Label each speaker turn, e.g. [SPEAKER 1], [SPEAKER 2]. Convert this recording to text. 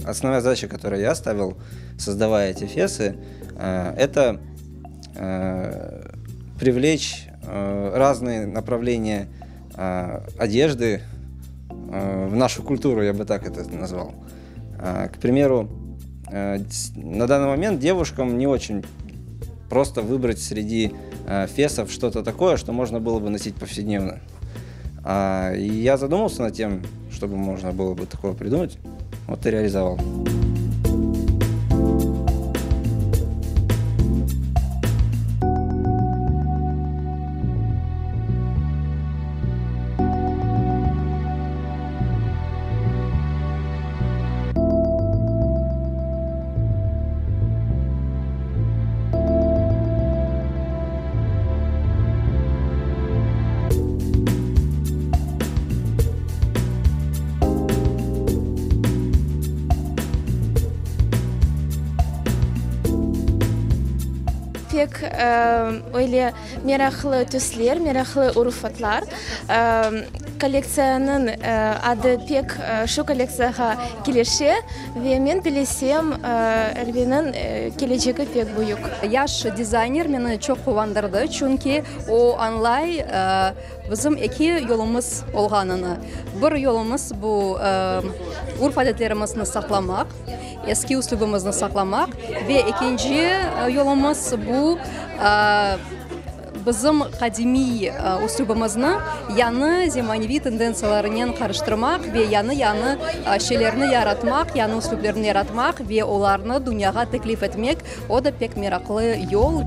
[SPEAKER 1] Основная задача, которую я ставил, создавая эти фесы, это привлечь разные направления одежды в нашу культуру, я бы так это назвал. К примеру, на данный момент девушкам не очень просто выбрать среди фесов что-то такое, что можно было бы носить повседневно. И я задумался над тем, чтобы можно было бы такое придумать, вот и реализовал.
[SPEAKER 2] Pek öyle meraqlı tüsler, meraqlı urufatlar. Kollektsiyanıñ adı pek şu kollektsiyağa kelişe ve men bilesem, Elveniñ kelecegi pek büyük.
[SPEAKER 3] Yaş dizayner meni çoq quvandırdı, çünki o añlay bizim eki yolumız olğanını. Bir yolumız bu urf-adetlerimizni saqlamaq, eski üslübimizni saqlamaq ve ekinci yolumız bu Bizim qadimiy üslübimizni yañı zemaneviy tendentsiyalarınen qarıştırmaq ve yañı-yañı şeylerni yaratmaq, yañı üslüplerni yaratmaq ve olarnı dünyağa teklif etmek, o da pek meraqlı yol.